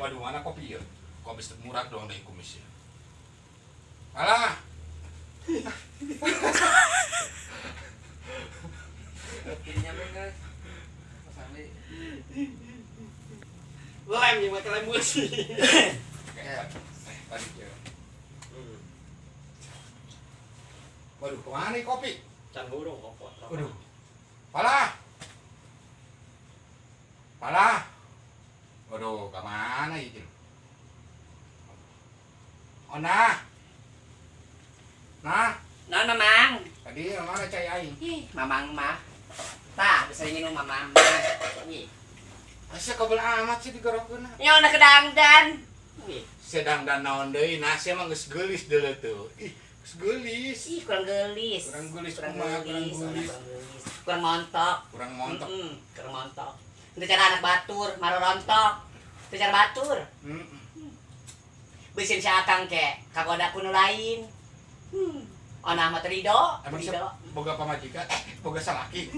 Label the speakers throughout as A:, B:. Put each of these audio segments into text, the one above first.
A: Waduh, mana kopi ya? Kopi murah dong dari kumis ya. Alah.
B: Lem yang pakai lem besi.
A: Kayak tadi ya. Waduh, kemana nih kopi?
B: Can burung kok.
A: Waduh. Palah. Palah. Waduh, kemana itu? Oh, nah. Nah,
C: Nah, Mamang.
A: Tadi yang mana cai aing?
C: Ih, Mamang mah. Tah, bisa minum Mamang mah. Ih.
A: Asa kabel amat sih digorokeun.
C: Nya udah kedangdan. Ih,
A: Sedang dan naon deui, nah sia mah geus geulis deuleu tuh. Ih, geus geulis.
C: Ih, kurang geulis.
A: Kurang geulis
C: kurang
A: kumaha, kurang
C: geulis,
A: geulis.
C: Kurang geulis. Kurang montok.
A: Kurang montok.
C: Kurang montok. Itu cara anak batur, maro rontok. Itu cara batur. Beusin si Akang ke, kagoda kuno lain. Ona mah terido,
A: Emang
C: terido.
A: siapa boga pamajikan? Eh, boga salaki.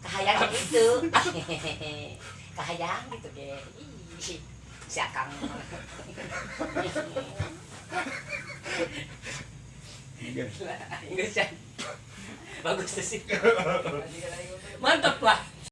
C: Kahayang gitu. Kahayang gitu ge. Ih, si Akang. Inggris ya. Bagus tuh sih. Mantap lah.